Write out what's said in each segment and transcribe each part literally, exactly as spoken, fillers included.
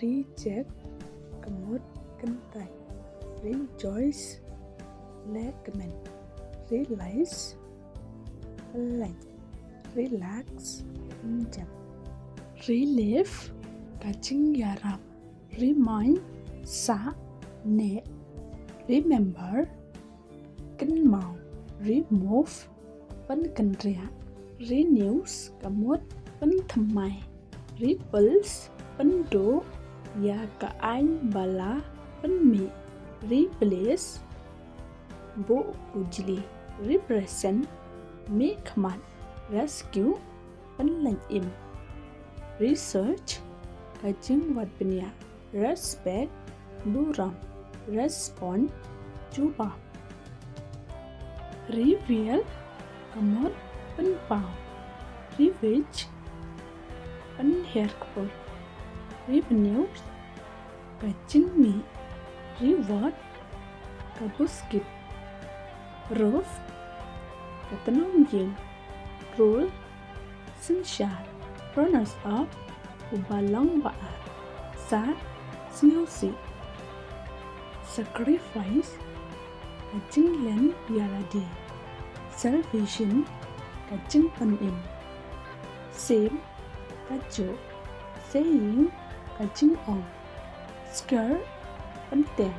Reject, ka mut kyntait. Rejoice, lehkmen. Realize, pynlait. Relax, pynjep. Relieve, ka jingïarap. Remind, sah, neh. Remember, kynmaw. Remove, pynkynriah. Renews, ka mut pynthymmai. Repulse, pynduh ïa ka aiñ ba la pynmih. Replace, buh kujli. Represent, mihkhmat. Rescue, pynlait im. Research, ka jingwad bniah. Respect, burom. Respond, jubab. Reveal, ka mut pynpaw. Ravage, pynhiar kpoh. Revenue, ka jingmih. Reward, ka buskit. Roof, ka tnum ïing. Rule, synshar. Runners up, uba long ba ar. Sad, sngewsih. Sacrifice, ka jinglen ïalade. Salvation, ka jingpynim. Same, ka juh. Saying, ka jingong. Scare, pynteng.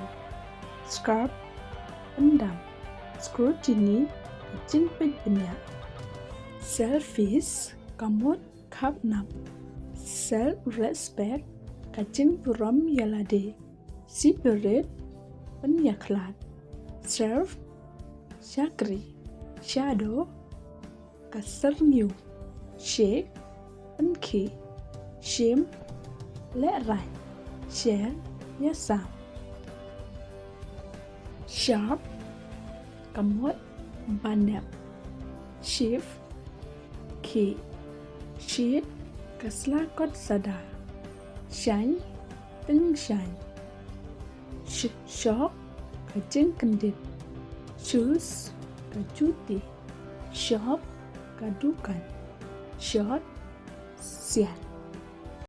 Scrap, pyndam. Scrutiny, ka jingpeit bniah. Selfish, ka mut khapnap. Self-respect, ka jingburom ïalade. Separate, pynïakhlad. Serve, shakri. Shadow, ka syrngiew. Shake, pynkhih. Shame, lehraiñ. Share, ïasam. Sharp, ka mut banep. Shave, khih. Shade, ka sla kot sada. Shine, tyngshaiñ. Sh- shock, ka jingkyndit. Shoes, ka juti. Shop, ka dukan. Short, siat.